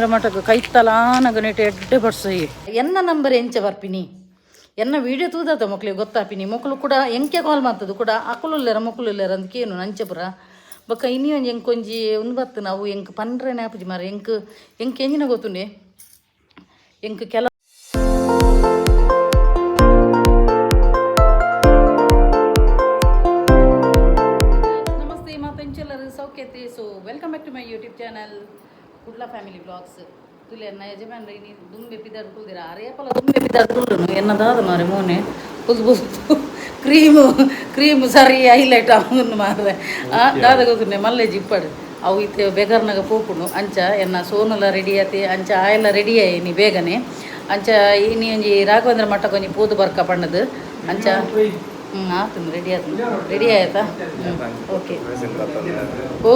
ರಾಘವೇಂದ್ರ ಮಠಕ್ಕೆ ಕೈತಲಾನಗ ನೆಟ್ ಎಡ್ಡೆ ಬಡ್ಸಯಿ. ಎನ್ನ ನಂಬರ್ ಎಂಚ ಬರ್ಪಿನಿ? ಎನ್ನ ವೀಡಿಯೋ ತೂದಾತ ಮಕ್ಳಿಗೆ ಗೊತ್ತಾಪಿನಿ. ಮಕ್ಕಳು ಕೂಡ ಎಂಕೆ ಕಾಲ್ ಮಾಡ್ತದೆ ಕೂಡ. ಅಕುಲುಲ್ಲೆರ ಮೊಕ್ಕುಲುಲ್ಲೆರ ಅಂದ್ ಕೇನು ನಂಚಪುರ. ಬೊಕ್ಕ ಇನಿ ಒಂಜಿ ಎಂಕ್ ಒಂಜಿ ಉಂದು ಬತ್ತು. ನಾವು ಎಂಕ್ ಪನ್ರೆನೆ ಆಪುಜಿ ಮಾರೆ. ಎಂಕ್ ಎಂಕ್ ಎಂಜಿನ ಗೊತ್ತುಂಡೆ ಎಂಕ್ ಕೆಲ. ನಮಸ್ತೆ ಮಾತ ಇಂಚೆಲ್ಲರು ಸೌಖ್ಯತೆ. So welcome back to my YouTube channel Kudla family vlogs. ತುಲೆ ಎನ್ನ ಯಜಮಾನ್ರ ಇನಿ ದುಂಬೆ ಪಿದಾಡ್ ಕುಲ್ದಿರ. ಅರೇಪಲ ದುಂಬೆ ಪಿದಾಡ್ ಕುಲ್ಲುನು. ಎನ್ನ ದಾದ ಮಾರೆ ಮೋನೆ ಕುಲ್ದು ಕುಲ್ದು ಕ್ರೀಮು ಕ್ರೀಮ್ ಸರಿ ಹೈಲೈಟ್ ಆವೊಂದು ಮಾರೆ. ದಾದ ಗೊತ್ತುಂಡೆ ಮಲ್ಲೆ ಜಿಪ್ಪಡು ಅವು ಇತ್ತೆ ಬೆಗರ್ನಾಗ ಪೋಪುಂಡು. ಅಂಚ ಎನ್ನ ಸೋನುಲ ರೆಡಿ ಆತಿ. ಅಂಚ ಆಯೆಲ್ಲ ರೆಡಿ ಆಯಿ ನೀ ಬೇಗನೆ. ಅಂಚ ಇನಿ ಒಂಜಿ ರಾಘವೇಂದ್ರ ಮಠಕ್ಕೆ ಒಂಜಿ ಪೋದು ಬರ್ಕ ಪಣ್ಣದು. ಅಂಚ ಆತು, ರೆಡಿ ಆತು, ರೆಡಿ ಆಯ್ತಾ? ಓಕೆ. ಓ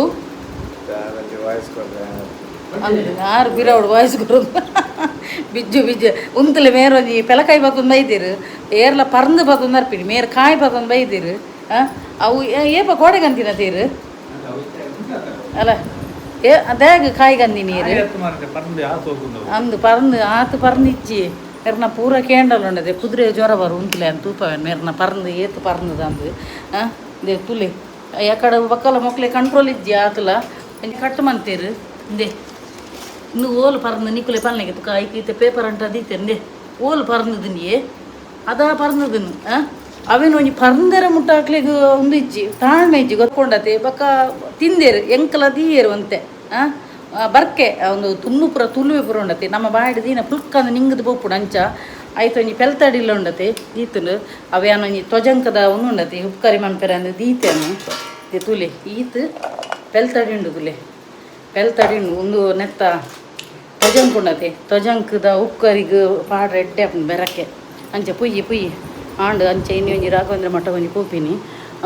ಅಂದ್ ಆರು ಬಿರವಡು ವಾಯ್ಸ್ ಕೊರೊಂದು ಬಿಜ್ಜು ಬಿಜ್ಜು ಉಂತಲೆ. ಮೇರ್ ಒಂಜಿ ಪೆಲಕಾಯಿ ಬತ್ತೊಂದು ಬೈದಿರು. ಏರ್ಲ ಪರ್ಂದ್ ಬತ್ತೊಂದು ಅರ್ಪಿನಿ. ಮೇರ್ ಕಾಯಿ ಬತ್ತೊಂದು ಬೈದಿರು. ಅವು ಏಪ ಕೋಡೆಗಂತಿನ ತೀರು ಅಲ್ಲ. ಏ ಅದಾಗ ಕಾಯಿ ಗಂದಿ ನೀರು ಅಂದು ಪರ್ಂದ್ ಆತು. ಪರ್ಂದ್ ಇಜ್ಜಿ ಮೆರ್ನ ಪೂರ ಕೇಂಡಲ್ ಉಂಡದೆ. ಕುದುರೆ ಜ್ವರ ಬರು. ಉಂತಲೆ ಅಂತ ತೂಪವೇನು ಮೆರ್ನ ಪರ್ಂದ್ ಏತು ಪರ್ಂದ್ ಅಂದು. ಇಂದೆ ತುಲೆ ಯಾಕಡೆ ಬಕ್ಕಲ ಮೊಕ್ಲೆ ಕಂಟ್ರೋಲ್ ಇಜ್ಜಿ. ಆತಲ ಒಂಜಿ ಕಟ್ ಮಂತೇರು. ಇಂದೆ ಇನ್ನು ಓಲು ಪರ್ಂದ್ ನಿಕುಲೆ ಪನ್ಲೆಗೆ ತುಕ. ಐಕ್ ಇತ್ತೆ ಪೇಪರ್ ಅಂಟ ದೀತೆರ್. ಇಂದೆ ಓಲು ಪರ್ಂದ್ ಅದ ಪರ್ಂದದನು. ಅವೇನು ಒಂಜಿ ಪರ್ಂದೆರ ಮುಟ್ಟ ಅಕ್ಲೆಗ್ ಉಂದು ಇಜ್ಜಿ, ತಾಳ್ಮೆ ಇಜ್ಜಿ. ಗೊತ್ಕೊಂಡತೆ ಬೊಕ್ಕ ತಿಂದೇರು ಎಂಕಲ ದೀಯೆರ್ ಒಂತೆ. ಬರ್ಕೆ ಒಂದು ತುನ್ನು ಪೂರ ತುಳುವೆ ಪೂರ ಉಂಡತೆ. ನಮ್ಮ ಬಾಯಿಡ್ ದೀನ ಪುಲ್ಕಂದ್ ನಿಂಗದ್ ಪೋಪುಂಡು. ಅಂಚ ಐತ ಒಂಜಿ ಪೆಲ್ತಡಿಲ್ಲ ಉಂಡತೆ ದೀತುಂಡು. ಅವೆ ಒಂಜಿ ತೊಜಂಕದ ಉಂದು ಉಂಡತೆ. ಉಪ್ಕರಿ ಮನ್ಪೆರೆ ಅಂದ್ ದೀತೆನು. ತುಲೆ ಈತ್ ಪೆಲ್ತಡಿ ಉಂಡು. ತುಲೆ ಪೆಲ್ತಡಿ ಉಂಡು. ಉಂದು ನೆತ್ತ ತೊಜಂಕ್ ಉಂಡತೆ. ತೊಜಂಕದ ಉಪ್ಕರಿಗ್ ಪಾಡ್ರೆ ಎಡ್ಡೆ ಆಪುಂಡು ಬೆರಕೆ. ಅಂಚ ಪುಯ್ಯಿ ಪುಯ್ಯಿ ಆಂಡ್. ಅಂಚ ಇನಿ ಒಂಜಿ ರಾಘವೇಂದ್ರ ಮಠ ಒಂಜಿ ಪೋಪಿನಿ.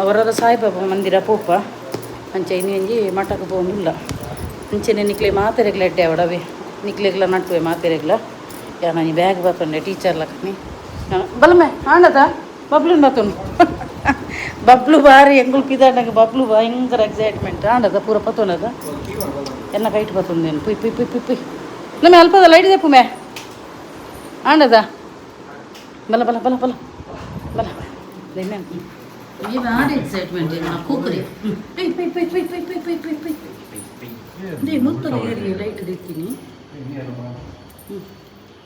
ಅವರ ಸಾಯಿಬಾಬಾ ಮಂದಿರ ಪೋಪ. ಅಂಚ ಇನಿ ಒಂಜಿ ಮಠಕ್ಕೆ ಪೋವೊಂದುಲ್ಲ. ಅಂಚನೆ ನಿಕ್ಲೆ ಮಾತೆರೆಗ್ಲ ಎಡ್ಡೆ ಆವಡ್. ಅವೇ ನಿಕ್ಲೆಗ್ಲ ನಟ್ಟುವೆ ಮಾತೆರೆಗ್ಲ. ಯಾನ್ ಒಂಜಿ ಬ್ಯಾಗ್ ಬತ್ತೊಂಡೆ ಟೀಚರ್ ಲಕ್ಕನಿ ಬಲಮೆ ಆಂಡದ ಬಬ್ಲುನ್ ಬತ್ತೊಂಡು. ಬಬ್ಲು ಬಾರಿ ಎಂಗುಲು ಪಿದಾಂಡಗ ಬಬ್ಲು ಭಯಂಕರ ಎಕ್ಸೈಟ್ಮೆಂಟ್. ಆಂಡದ ಪೂರ ಪತ್ತೊಂಡದ ಎನ್ನ ಕೈಟ್ ಪತ್ತೊಂದೇನು. ಪುಯ್ ಪುಯ್ ಪುಯ್ ಪುಯ್ ಪುಯ್ ನಮ್ಮ ಅಲ್ಪದ ಲೈಟ್ ದೆಪ್ಪು ಮೇ. ಆಂಡದ ಬಲ ಬಲ ಬಲ ಬಲ ಬಲ. ಈ ಭಾರಿ ಎಕ್ಸೈಟ್ಮೆಂಟ್ ಕೂಕರಿ. ಪುಯ್ ಪುಯ್ ಪುಯ್ ಪುಯ್ ಪುಯ್ ಪುಯ್ ಪುಯ್ ಪುಯ್ ಪುಯ್. They ಮುತ್ತಲ ಏರಿ ಲೈಟ್ ದಿತ್ತೀನಿ.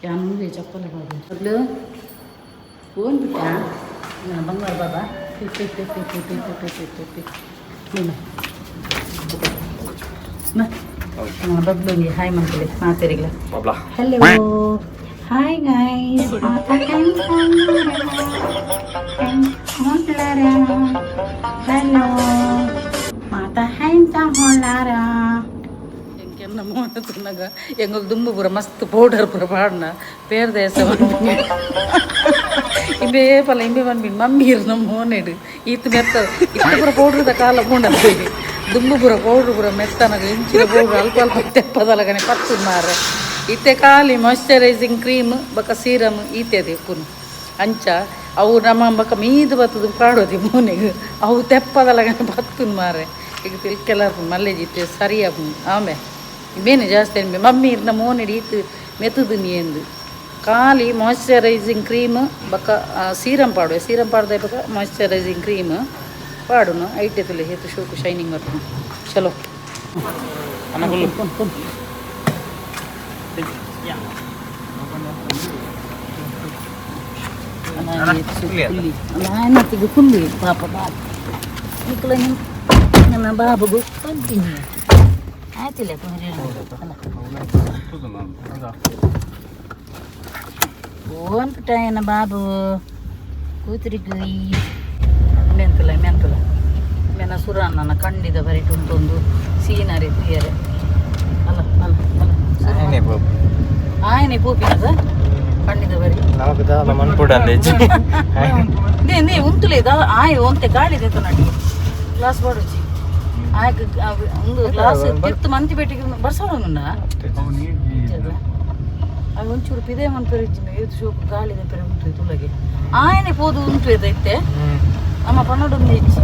ಯಾನ್ ಮುಂದೆ ಚಪ್ಪಲ ಬಾಬು. ಬಬ್ಲು ಫೋನ್ ಬಿಟ್ಟ ಬಂಗಾರ ಬಾಬಾ. ಪುಯ್ ಪುಯ್ ಪುಯ್ ಪುಯ್ ಪುಯ್ ಪುಯ್ ಪುಯ್ ಪುಯ್ ಪುಯ್ ಪುಯ್. ಬಬ್ಲುಂಗೆ hi ಮಂತಲೆ ಮಾತೆರಿಗ್ಲ. Hello, hi guys. Hello ಮಾತಾ ಹೆಂತ ಹೊಳ್ಳಾರ. ಎಂಕೆನ್ನ ಮೋನ ತಿನ್ನಗ ಎಂಗುಲ್ ದುಂಬು ಪೂರ ಮಸ್ತ್ ಪೌಡರ್ ಪೂರ ಪಾಡ್ನ ಪೇರ್ ದೇಸ. ಇಂಬೇ ಪಲ ಇಂಬೆ ಪನ್ಪಿನಿ ಮಮ್ಮಿ ಇರ್ನ ಮೋನೆಡು ಈತ್ ಮೆತ್ತ ಇತ್ತ ಪೂರ ಪೌಡ್ರದ ಕಾಲ ಪೂಂಡ. ದುಂಬು ಪೂರ ಪೌಡ್ರ್ ಪೂರ ಮೆತ್ತನಗ ಇಂಚಿನ ಪೌಡ್ರ್ ಅಲ್ಪ ಅಲ್ಪ ತೆಪ್ಪದಲಗನೆ ಪತ್ತು ಮಾರೆ. ಇತ್ತೆ ಖಾಲಿ ಮಾಯ್ಶ್ಚರೈಸಿಂಗ್ ಕ್ರೀಮ್ ಬೊಕ ಸೀರಮ್ ಈತೆ ಅದೇ. ಅಂಚ ಅವು ನಮ್ಮ ಬೊಕ ಮೀದು ಬತ್ತದು ಪಾಡೋದಿ ಮೋನೆಗ್. ಅವು ತೆಪ್ಪದಲಗನೆ ಪತ್ತುನ್ ಮಾರೆ. ಈಗ ತಿಳ್ಕೆಲ್ಲ ಮಲ್ಲೆಜಿ ಇತ್ತೆ ಸರಿ ಆಪುಂಡು. ಆಮೆ ಬೇನೆ ಜಾಸ್ತಿ ಅನ್ಬೆ ಮಮ್ಮಿ ಇರ್ನ ಮೋನೆಡ್ ಈತ್ ಮೆತ್ತದು ನೀಂದು. ಖಾಲಿ ಮಾಯ್ಶ್ಚರೈಸಿಂಗ್ ಕ್ರೀಮ್ ಬೊಕ ಸೀರಮ್ ಪಾಡುವೆ. ಸೀರಮ್ ಪಾಡ್ದೆ ಬೊಕ ಮಾಯ್ಶ್ಚರೈಸಿಂಗ್ ಕ್ರೀಮ್ ಪಾಡುನು. ಐಟೆ ತುಲೆ ಹೇತು ಶೋಕು ಶೈನಿಂಗ್ ಬರ್ಪುಂಡು. ಚಲೋ. ಕುನ್ ಕುನ್. ನಾಯನತ್ತಿಗೆ ಕುಲ್ಲಿ ಪಾಪ ಬಾಬು. ನಿಕ್ಕಲ ನನ್ನ ಬಾಬುಗು ಪಂಪಿನಿ ಆಯ್ತಿಲ್ಲ. ಅಲ್ಲ ಓನ್ ಪುಟ್ಟ ಬಾಬು ಕೂತ್ರಿಗ್. ಮೆಂತುಲ ಮೆಂತುಲ ಮೆನ ಸುರನ್ನ ಕಂಡಿದ ಬರಿಟ್ ಉಂಟೊಂದು ಸೀನರಿ ತೂಯರೆ. ಅಲ್ಲ ಅಲ್ಲ ಅಲ್ಲ, ಆಯನೆ ಪೋಪಿನದ ಕಂಡಿದ ಬರಿ. ನೇ ನೇ ಉಂತುಲೆ ಆಯ್ ಒಂತೆ ಗಾಳಿ ದೇತ ನಡಿ. ಗ್ಲಾಸ್ ಬಾಡುಚಿ ಆಯ್ಕೆ ಒಂದು ಗ್ಲಾಸ್ ತಿರ್ತು ಮಂತಿ ಪೇಟೆಗೆ ಬರ್ಸೋಣ. ಅವು ಒಂಚೂರು ಪಿದೆ ಮನ್ಪೆರೆ ಇಜ್ಜಿ. ಏತ್ ಶೋಕು ಗಾಳಿ ದೆಪ್ಪರೆ ಉಂಟು ತುಲಗೆ. ಆಯನೆ ಪೋದು ಉಂಟು ಇತ್ತೆ ನಮ್ಮ ಪನ್ನೊಂದು ಇಜ್ಜಿ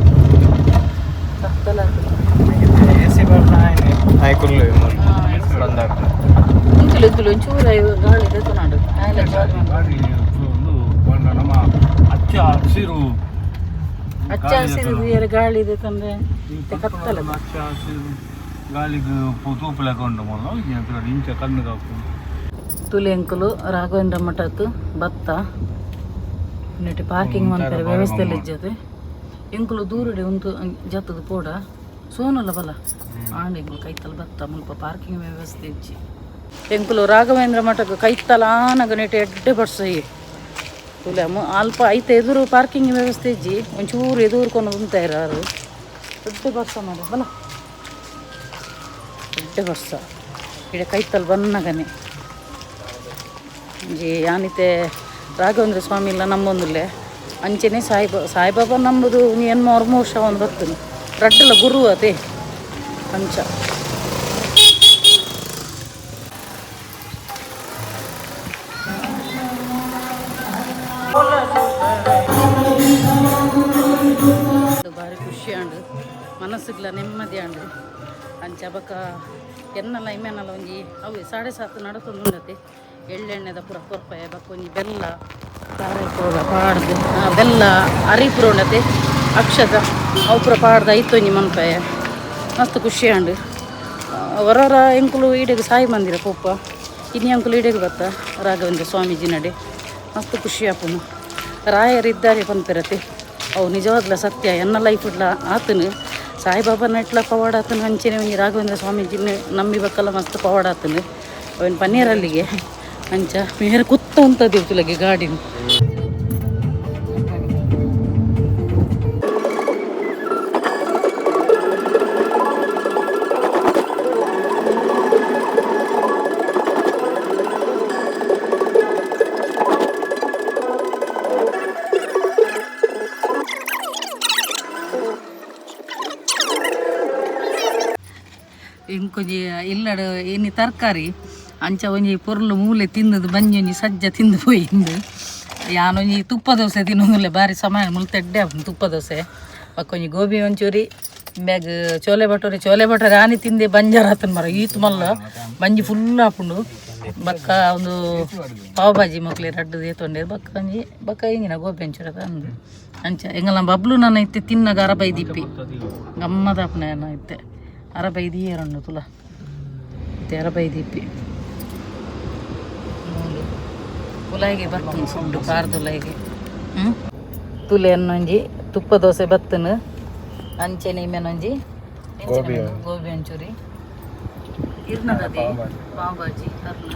ತಲ. ಒಂಚೂರು ಗಾಳಿ ದೆತ್ತುನಾಡು ಆಯ್ಲ ಜಾಲಿ ಮನ್ಪು. ಗಾಡಿ ಒಂದು ನಮ್ಮ ಹಚ್ಚ ಹಸಿರು. ಹಚ್ಚ ಹಸಿರು ಬೇರೆ ಗಾಳಿ ಇದೆ ತಂದ್ರೆ ಕತ್ತಲ. ಹಚ್ಚ ಹಸಿರು ಗಾಳಿಗೆ ತೂಪುಲೆಕ ಉಂಡು ಮೊಲ್ಲ ಇಂಚ ಕಣ್ಣು ಕಾಪು. ತುಲೆಂಕುಲು ರಾಘವೇಂದ್ರ ಮಠತ್ತು ಭತ್ತ ನೆಟ್ ಪಾರ್ಕಿಂಗ್ ಮನ್ಪೆರೆ ವ್ಯವಸ್ಥೆ ಇಜ್ಜದೆ. ಎಂಕುಲು ದೂರಡೆ ಉಂತು ಜತ್ತದ ಪೋಡ ಸೋನಲ ಬಲ ಆಂಡ ಎಂಕುಲು ಕೈತಲ್ ಬತ್ತ. ಮುಲ್ಪ ಪಾರ್ಕಿಂಗ್ ವ್ಯವಸ್ಥೆ ಇಜ್ಜಿ. ಎಂಕುಲು ರಾಘವೇಂದ್ರ ಮಠಕ್ಕೆ ಕೈತಲ ಆನಗ ನೆಟ್ ಎಡ್ಡೆ ಬಡ್ಸಯಿ ತುಲೆ. ಅಲ್ಪ ಐತ ಎದುರು ಪಾರ್ಕಿಂಗ್ ವ್ಯವಸ್ಥೆ ಇಜ್ಜಿ. ಒಂಚೂರು ಎದುರು ಕೊಂಡು ಉಂತಾಯಿರಾರು. ಎಡ್ಡೆ ಬರ್ಸ ಮಾಡ ಬಲ, ಎಡ್ಡೆ ಬರ್ಸ ಇಡೆ ಕೈತಲ್ ಬನ್ನಗನೆ. ಒಂಜಿ ಯಾನಿತೆ ರಾಘವೇಂದ್ರ ಸ್ವಾಮಿ ಇಲ್ಲ ನಂಬೊಂದುಲ್ಲೆ. ಅಂಚೆನೆ ಸಾಯಿಬಾಬಾ ನಂಬುದು. ಎನ್ಮ ವರ್ಷ ಒಂದು ಬರ್ತನು ರಡ್ಡಲ ಗುರು ಅದೇ ಅಂಚ. ಭಾರಿ ಖುಷಿ ಆಂಡು, ಮನಸ್ಸುಗ್ಲ ನೆಮ್ಮದಿ ಆಂಡು. ಅಂಚ ಬೊಕ ಎನ್ನಲ ಇಮ್ಮೆನಲ ಒಂಜಿ ಅವು 7:30 ನಡತೊಂದುಂಡತೆ. ಎಳ್ಳೆಣ್ಣೆದ ಪೂರ ಕೊರ್ಪೆ. ಬೊಕ ಒಂಜಿ ಬೆಲ್ಲ ಪೂರ ಪಾಡ್ದು, ಬೆಲ್ಲ ಅರಿ ಪೂರ ಉಂಡತೆ, ಅಕ್ಷತ ಅವು ಪೂರ ಪಾಡ್ದು ಐತೊಂಜಿ ಮನ್ಪೆ. ಮಸ್ತ್ ಖುಷಿ ಆಂಡು. ವರವರ ಎಂಕುಲು ಈಡೆಗ್ ಸಾಯಿ ಮಂದಿರ ಪೋಪ. ಇನಿ ಅಂಕುಲು ಈಡೆಗ್ ಬತ್ತ ರಾಘವೇಂದ್ರ ಸ್ವಾಮೀಜಿ ನಡೆ. ಮಸ್ತ್ ಖುಷಿ ಆಪುಂಡು. ರಾಯರಿದ್ದಾರೆ ಪನ್ಪೆರತೆ, ಅವು ನಿಜವಾದ್ಲ ಸತ್ಯ. ಎನ್ನ ಲೈಫ್ ಇಡ್ಲ ಆತನು ಸಾಯಿಬಾಬಾ ಇಟ್ಲ ಪವಾಡ ಆತನು. ಅಂಚೆನೆ ಒಂಜಿ ರಾಘವೇಂದ್ರ ಸ್ವಾಮೀಜಿನ ನಂಬಿ ಬಕ್ಕಲ ಮಸ್ತ್ ಪವಾಡ ಆತನು ಅವನ್ ಪನ್ನೀರಲ್ಲಿಗೆ. ಅಂಚ ಮೇರೆ ಕುತ್ತ ಉಂತದಿವ್ ತುಲಗೆ ಗಾಡಿನ. ಇಂಕೊಂಜಿ ಇಲ್ಲಡ್ ಇನಿ ತರಕಾರಿ ಅಂಚ ಒಂಜಿ ಪೊರ್ಲು ಮೂಲೆ ತಿಂದದು ಬಂಜಿ ಒಂಜಿ ಸಜ್ಜ ತಿಂದು ಪೋಯಿಂದು. ಯಾನೊಂಜಿ ತುಪ್ಪ ದೋಸೆ ತಿನ್ನೊಂದುಲ್ಲೆ. ಬಾರಿ ಸಮಯ ಮುಲ್ತ ಎಡ್ಡೆ ಆಪುಂಡು ತುಪ್ಪ ದೋಸೆ. ಬೊಕ್ಕ ಒಂಜಿ ಗೋಬಿ ಮಂಚೂರಿ ಬ್ಯಾಗ್ ಚೋಲೆ ಭಟೂರಿ. ಚೋಲೆ ಭಟೂರಿ ಆನಿ ತಿಂದೆ ಬಂಜಾರ ಆತನ್ ಮರ, ಈತ್ ಮಲ್ಲ ಬಂಜಿ ಫುಲ್ ಆಪುಂಡು. ಬೊಕ್ಕ ಒಂದು ಪಾವ್ ಭಾಜಿ ಮೊಕ್ಲೆ ರಡ್ಡ್ ದೇತೊಂಡೆರ್. ಬೊಕ್ಕ ಒಂಜಿ ಬೊಕ್ಕ ಇಂಜಿನ ಗೋಬಿ ಮಂಚೂರಿ ಅಂದು. ಅಂಚ ಎಂಗಲ ಬಬ್ಲು ನನ ಇತ್ತೆ ತಿನ್ನಗ ಅರಬೈ ದಿಪ್ಪಿ ಗಮ್ಮದಾಪುನ ಇತ್ತೆ ಅರಬೈ ದೀಯರುಂಡು ತುಲ ಇತ್ತೆ ಅರಬೈ ದಿಪ್ಪಿ ಮೂಲು ಉಲಾಯಿಗೆ ಬರ್ತುಂಡು ಸುಂಡು ಕಾರ್ದುಲಾಯಿಗೆ. ತುಲೆ ಒಂಜಿ ತುಪ್ಪ ದೋಸೆ ಬತ್ತನು. ಅಂಚೆನೆ ಇಮೆನೊಂಜಿ ಗೋಬಿ ಮಂಚೂರಿ. ಇರ್ನದದೆ ಪಾವ್ ಭಾಜಿ ಅರ್ನ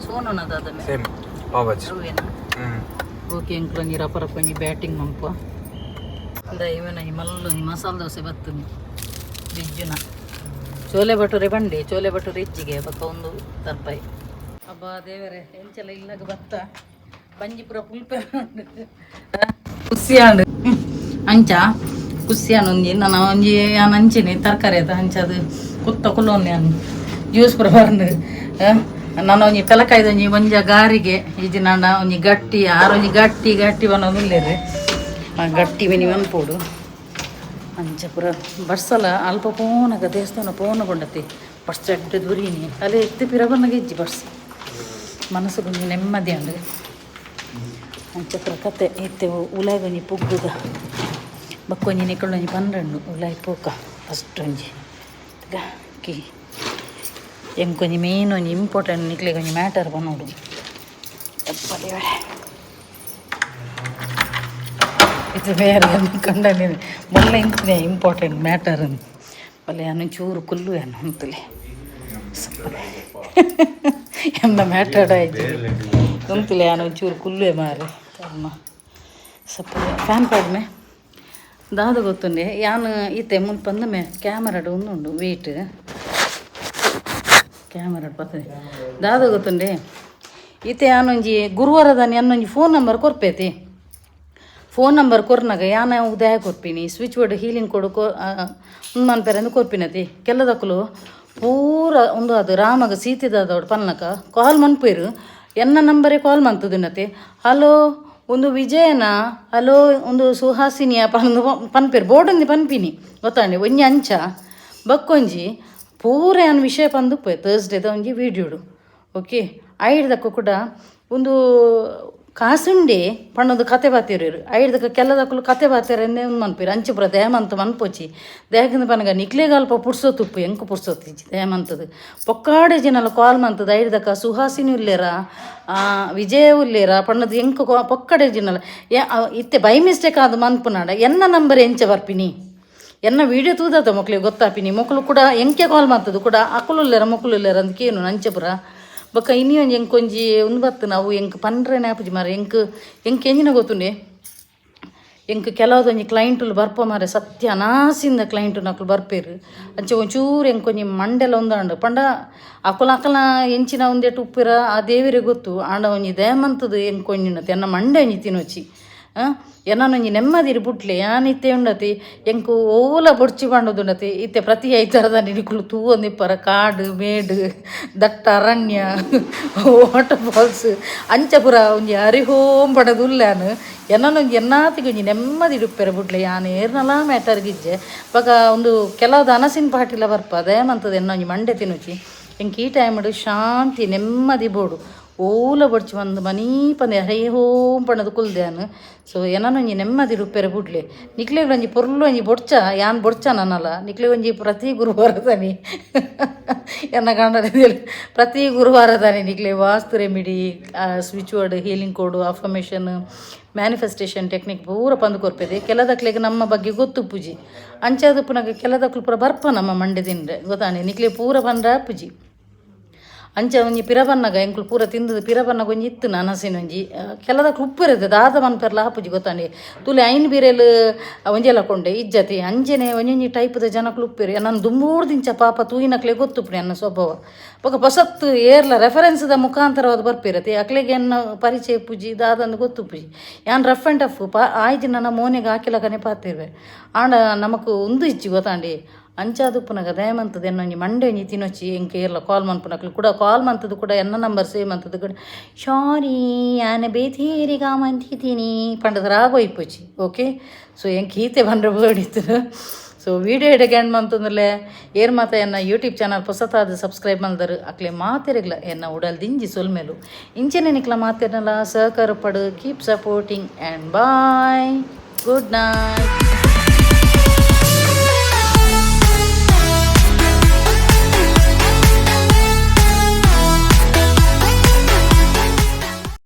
ಸೋನುನದ. ಸೇಮ್ ಪಾವ್ ಭಾಜಿ. ಅವೇನಾ? ಓಕೆ, ಎಂಕ್ಲ ಒಂಜಿ ರಪ ರಪ ಒಂಜಿ ಬ್ಯಾಟಿಂಗ್ ಮನ್ಪುವ. ಇಂದ ಇವೆನ ಈ ಮಲ್ಲ ಒಂಜಿ ಮಸಾಲೆ ದೋಸೆ ಬತ್ತುಂಡು ಬಿಜ್ಜುನ. ಚೋಲೆ ಭಟೂರಿ ಬಂಡಿ ಚೋಲೆ ಭಟೂರಿ ಇಜ್ಜಿಗೆ. ಬೊಕ್ಕ ಒಂದು ತರ್ಪಾಯಿ. ಅಬ್ಬಾ ದೇವರೇ, ಎಂಚಲ ಇಲ್ಲಗ ಬತ್ತ ಬಂಜಿ ಪೂರ ಪುಲ್ಪೆ ಖುಷಿ ಆಂಡ್. ಅಂಚ ಖುಷಿ ಆಂಡ್. ಒಂಜಿ ನನ್ನ ಒಂಜಿ ಯಾನ್ ಅಂಚೆನೆ ತರಕಾರಿ ಆತ. ಅಂಚ ಅದು ಕುತ್ತ ಕುಲ್ಲೊಂದು ಯಾನ್ ಜ್ಯೂಸ್ ಪೂರ ಬರ್ಂಡು. ನಾನು ಒಂಜಿ ಪೆಲಕಾಯ್ದ ಒಂಜಿ ಒಂಜ ಗಾರಿಗೆ ಇಜ್ಜಿ ನಾಂಡ ಒಂಜಿ ಗಟ್ಟಿ ಆರ್ ಒಂಜಿ ಗಟ್ಟಿ ಗಟ್ಟಿ ಬನ್ನೊಂದುಲ್ಲೆರ್. ಆ ಗಟ್ಟಿ ಮಿನಿ ಮನ್ಪೊಡು. ಅಂಚ ಪೂರ ಬರ್ಸಲ ಅಲ್ಪ ಪೋನಗ ದೇವಸ್ಥಾನ ಪೋನ ಕೊಂಡತಿ ಬರ್ಸ ಎಡ್ಡೆ ದುರಿನಿ. ಅಲ್ಲಿ ಎತ್ತಿ ಪಿರ ಬನ್ನಗ ಇಜ್ಜಿ ಬರ್ಸ. ಮನಸ್ಸುಗೊಂಜಿ ನೆಮ್ಮದಿ ಆಂಡ್. ಅಂಚ ಪೂರ ಕತೆ. ಇತ್ತೆ ಉಲಾಯಿಗ್ ಒಂಜಿ ಪುಗ್ಗುದ. ಬೊಕ್ಕ ಒಂಜಿ ನಿಕುಲು ಒಂಜಿ ಪನ್ರೆಂಡು ಉಲಾಯಿ ಪೋಕ ಫಸ್ಟ್ ಒಂಜಿ ಕಿ ಎಂಕೊಂಜಿ ಮೇನ್ ಒಂಜಿ ಇಂಪಾರ್ಟೆಂಟ್ ನಿಕ್ಲೆಗ್ ಒಂಜಿ ಮ್ಯಾಟರ್ ಪನೊಡು. ಯಪ್ಪ ದೇವರೇ, ಇದು ಬೇರೆ ಕಂಡನೆ ಮೊಲ್ಲ ಇಂಚಿನ ಇಂಪಾರ್ಟೆಂಟ್ ಮ್ಯಾಟರ್ ಅಂತ ಬಲ್ಲೆ. ಯಾನು ಚೂರು ಕುಲ್ಲು ಯಾನು ಅಂತಲೇ ಎಂದ ಮ್ಯಾಟರ್ ಆಯ್ತು ಉಂತುಲೆ. ಯಾನು ಒಂಚೂರು ಕುಲ್ಲುವೆ ಮಾರೆ ಕರ್ಮ. ಸಪ್ಪ ಫ್ಯಾನ್ ಪಾಡ್ಮೆ ದಾದ ಗೊತ್ತುಂಡೆ. ಯಾನು ಇತ್ತೆ ಮುಲ್ಪ ಮೇ ಕ್ಯಾಮರಾಡ್ ಉಂದುಂಡು. ವೇಟ್, ಕ್ಯಾಮರಾ ಬರ್ತದೆ. ದಾದ ಗೊತ್ತುಂಡೆ, ಇತ್ತೆ ಯಾನೊಂಜಿ ಗುರುವಾರದಾನಿ ಅನ್ನೊಂಜಿ ಫೋನ್ ನಂಬರ್ ಕೊರ್ಪೇತಿ. ಫೋನ್ ನಂಬರ್ ಕೊರ್ನಾಗ ಯಾನ ಉದಯ ಕೊರ್ಪಿನಿ switch board healing ಕೊಡು ಕೊ ಉಂದು ಮನ್ಪೆರೆಂದು ಕೊರ್ಪಿನತಿ. ಕೆಲದಕ್ಕಲು ಪೂರ ಒಂದು ಅದು ರಾಮಗ ಸೀತೆದಾದವಡು ಪನ್ನಕ ಕಾಲ್ ಮನ್ಪೇರು. ಎನ್ನ ನಂಬರೇ ಕಾಲ್ ಮಂತುದುನತಿ. ಹಲೋ, ಒಂದು ವಿಜಯನ, ಹಲೋ, ಒಂದು ಸುಹಾಸಿನಿಯ ಪಂದು ಪನ್ಪೇರು. ಬೋರ್ಡ್ ಒಂದು ಪನ್ಪಿನಿ ಗೊತ್ತಾಂಡಿ. ಒಂಜಿ ಅಂಚ ಬಕ್ಕೊಂಜಿ ಪೂರ ಯಾನ್ ವಿಷಯ ಪಂದುಪ್ಪೆ ಥರ್ಸ್ಡೇದ ಒಂಜಿ ವೀಡಿಯೋಡು. Okay ಐಡ್ದಕ್ಕ ಕೂಡ ಒಂದು ಕಾಸುಂಡೆ ಪಣ್ಣೊಂದು ಕತೆ ಬಾತಿರು ಐಡ್ದಕ್ಕ ಕೆಲದಕ್ಕಲು ಕತೆ ಬಾತಿರನ್ನೇ ಒಂದು ಮನ್ಪಿರು ಅಂಚಿಪುರ ದೇಮಂತ ಮನ್ಪೊಚಿ ದೇಹದಿಂದ ಪನಗ ನಿಕ್ಲೆಗಲ್ಪ ಪುಡ್ಸೋ ತುಪ್ಪು ಎಂಕು ಪುಡ್ಸೋತಿಜ್ಜಿ ದೇಮಂತದು ಪೊಕ್ಕಾಡೆ ಜನಲ ಕಾಲ್ ಮಂತದ ಐಡ್ದಕ್ಕ ಸುಹಾಸಿನಿ ಉಲ್ಲೇರ ವಿಜಯ ಉಲ್ಲೇರ ಪಣ್ಣದು ಎಂಕು ಪೊಕ್ಕಡೆ ಜಿನಲ ಇತ್ತೆ ಬೈ ಮಿಸ್ಟೇಕ್ ಆದ ಮನ್ಪುನಾಡ ಎನ್ನ ನಂಬರ್ ಎಂಚ ಬರ್ಪಿನಿ ಎನ್ನ ವೀಡಿಯೋ ತೂದಾತ ಮಕ್ಳಿಗೆ ಗೊತ್ತಾಪಿನಿ ಮಕ್ಕಳು ಕೂಡ ಎಂಕೆ ಕಾಲ್ ಮಾಡ್ತದ್ದು ಕೂಡ ಅಕುಲುಲ್ಲೇರ ಮೊಕ್ಕಳುಲ್ಲೇರ ಅಂತ ಕೇನು ನಂಚಪುರ ಬೊಕ್ಕ ಇನಿ ಒಂಜಿ ಎಂಕ್ ಒಂಜಿ ಉಂದು ಬತ್ತು ನಾವು ಎಂಕ್ ಪನ್ರೆ ನ್ಯಾಪುಜಿ ಮಾರೆ ಎಂಕ್ ಎಂಕ್ ಎಂಜಿನ ಗೊತ್ತುಂಡೆ ಎಂಕ್ ಕೆಲವೊಂಜಿ ಕ್ಲೈಂಟುಲು ಬರ್ಪ ಮಾರೆ ಸತ್ಯ ಅನಾಸಿಂದ ಕ್ಲೈಂಟು ನಕಲು ಬರ್ಪೇರು ಅಂಚೆ ಒಂಚೂರು ಎಂಕ್ ಒಂಜಿ ಮಂಡೆಲ ಒಂದಾಂಡು ಪಂಡ ಅಕುಲ ಅಕಲ ಎಂಚಿನ ಒಂದೆಟ್ ಉಪ್ಪಿರ ಆ ದೇವರಿಗೆ ಗೊತ್ತು ಆಂಡ ಒಂಜಿ ದೇಮಂತದು ಎಂಕ್ ಒಂಜಿ ಎನ್ನ ಮಂಡೆ ಒಂಜಿ ತಿನೊಚಿ ಎನ್ನೊಂಜಿ ನೆಮ್ಮದಿರಿ ಬುಟ್ಲೆ ಯಾನ್ ಇತ್ತೆ ಉಂಡತಿ ಎಂಕ್ ಓಲ ಬೊಡ್ಚಿ ಪಂಡದುಂಡತಿ ಇತ್ತೆ ಪ್ರತಿ ಐತರದ ನಿಕುಲು ತೂವೊಂದಿಪ್ಪರ ಕಾಡು ಮೇಡು ದಟ್ಟ ಅರಣ್ಯ ವಾಟರ್ ಫಾಲ್ಸ್ ಅಂಚ ಪುರ ಒಂಜಿ ಅರಿಹೋಂ ಪಡದುಲ್ಲಾನು ಎನ್ನೊಂಜಿ ಎನ್ನಾತಿಗೆ ಒಂಜಿ ನೆಮ್ಮದಿ ಉಪ್ಪೆರೆ ಬುಟ್ಲೆ ಯಾನ್ ಏರ್ನಲ ಮ್ಯಾಟರ್ಗಿಜ್ಜೆ ಬೊಕ ಒಂದು ಕೆಲವು ಅನಸಿನ ಪಾಟಿಲ ಬರ್ಪ ದಯಮಂತದ ಎನ್ನೊಂಜಿ ಮಂಡೆ ತಿನುಚಿ ಎಂಕ್ ಈ ಟೈಮ್ಡ್ ಶಾಂತಿ ನೆಮ್ಮದಿ ಬೋಡು ಓಲ ಬೊಡ್ಚಿ ಒಂದು ಮನೀ ಪಂದೆ ಹರೇ ಹೋಂ ಪಣದು ಕುಲ್ದ್ಯಾನ್ ಸೊ ಎನನೊಂಜಿ ನೆಮ್ಮದಿ ಉಪ್ಪೆರೆ ಬುಡ್ಲೆ ನಿಕ್ಲೆಗ್ ಒಂಜಿ ಪೊರ್ಲು ಒಂಜಿ ಬೊಡ್ಚ ಯಾನ್ ಬೊಡ್ಚ ನನ್ನಲ ನಿಕ್ಲೆ ಒಂಜಿ ಪ್ರತಿ ಗುರುವಾರ ತಾನಿ ಎನ್ನ ಕಂಡ ಪ್ರತಿ ಗುರುವಾರ ತಾನಿ ನಿಕ್ಲೆ vastu remedy switch word healing code affirmation manifestation technique ಪೂರ ಪಂದು ಕೊರ್ಪೆದೆ ಕೆಲದಕ್ಲೆಗ್ ನಮ್ಮ ಬಗ್ಗೆ ಗೊತ್ತು ಪೂಜಿ ಅಂಚಾದ ಪುನಗ ಕೆಲದಕ್ಲು ಪೂರ ಬರ್ಪ ನಮ್ಮ ಮಂಡೆ ತಿಂಡ್ರೆ ಗೊತ್ತಾಣೆ ನಿಕ್ಲೆ ಪೂರ ಪಂಡ್ರೆ ಪೂಜಿ ಅಂಚ ಒಂಜಿ ಪಿರ ಬನ್ನಗ ಎಂಕುಲು ಪೂರ ತಿಂದದು ಪಿರ ಬನ್ನಗ ಒಂಜಿ ಇತ್ತು ನನಸಿನ ಒಂಜಿ ಕೆಲದಕ್ಲು ಉಪ್ಪು ದಾದ ಮನ್ಪೆರ್ಲ ಆಪುಜಿ ಗೊತ್ತಾಂಡೆ ತುಲೆ ಐನ್ ಬಿರೆಲ್ ಒಂಜೆಲ ಕೊಂಡೆ ಇಜ್ಜತಿ ಅಂಚೆನೆ ಒಂಜೊಂಜಿ ಟೈಪದ ಜನಕ್ಲು ಉಪ್ಪೇರು ನಾನು ದುಂಬೂರ್ದಿಂಚ ಪಾಪ ತೂಯಿನಕ್ಲೆ ಗೊತ್ತುಪ್ಪುನಿ ಅನ್ನ ಸ್ವಭಾವ ಬೊಕ ಪೊಸತ್ತು ಏರ್ಲ ರೆಫರೆನ್ಸ್ದ ಮುಖಾಂತರವಾದ ಬರ್ಪಿರತಿ ಅಕ್ಲೆಗೆ ಎನ್ನ ಪರಿಚಯ ಪೂಜಿ ದಾದಂದು ಗೊತ್ತುಪ್ಪುಜಿ ಯಾನ್ rough and tough ಪಾ ಆಯ್ಜಿ ನನ್ನ ಮೋನೆಗೆ ಹಾಕಿಲಕನೆ ಪಾತಿರ್ವೆ ಆಂಡ ನಮಕ್ ಉಂದು ಇಜ್ಜಿ ಗೊತ್ತಾಂಡಿ ಅಂಚಾದುಪ್ಪುನಗ ದಯಮಂತದ ಎನ್ನೊಂಜಿ ಮಂಡೆ ಒಂಜಿ ತಿನೊಚ್ಚಿ ಎಂಕ್ ಏರ್ಲ ಕಾಲ್ ಮನ್ಪುನಕ್ಲು ಕೂಡ ಕಾಲ್ ಮಂತದ್ದು ಕೂಡ ಎನ್ನ ನಂಬರ್ ಸೇವ್ ಮಂತದ್ದು ಕೂಡ ಸಾರಿ ಯಾನ್ ಬೇತೇರಿಗ ಮಂತಿದ್ದೀನಿ ಪಂಡದ ರಾಗೋಯ್ಪೊಚ್ಚಿ ಓಕೆ ಸೊ ಎಂಕ್ ಈತೆ ಬಂದ್ರೆ ಬೋಡಿತ್ತು ಸೊ ವೀಡಿಯೋ ಎಡಗ್ಯಾಂಡ್ ಮಂತಂದ್ರೆ ಏರ್ ಮಾತ ಎನ್ನ ಯೂಟ್ಯೂಬ್ ಚಾನಲ್ ಪೊಸತಾದ ಸಬ್ಸ್ಕ್ರೈಬ್ ಮಲ್ದರು ಅಕ್ಲೆ ಮಾತೆರೆಗ್ಲ ಎನ್ನ ಉಡಲ್ ದಿಂಜಿ ಸೊಲ್ಮೆಲು ಇಂಚೆನೆ ನಿಕ್ಲ ಮಾತೆರ್ನಲ ಸಹಕಾರ ಪಡು keep supporting and bye good night.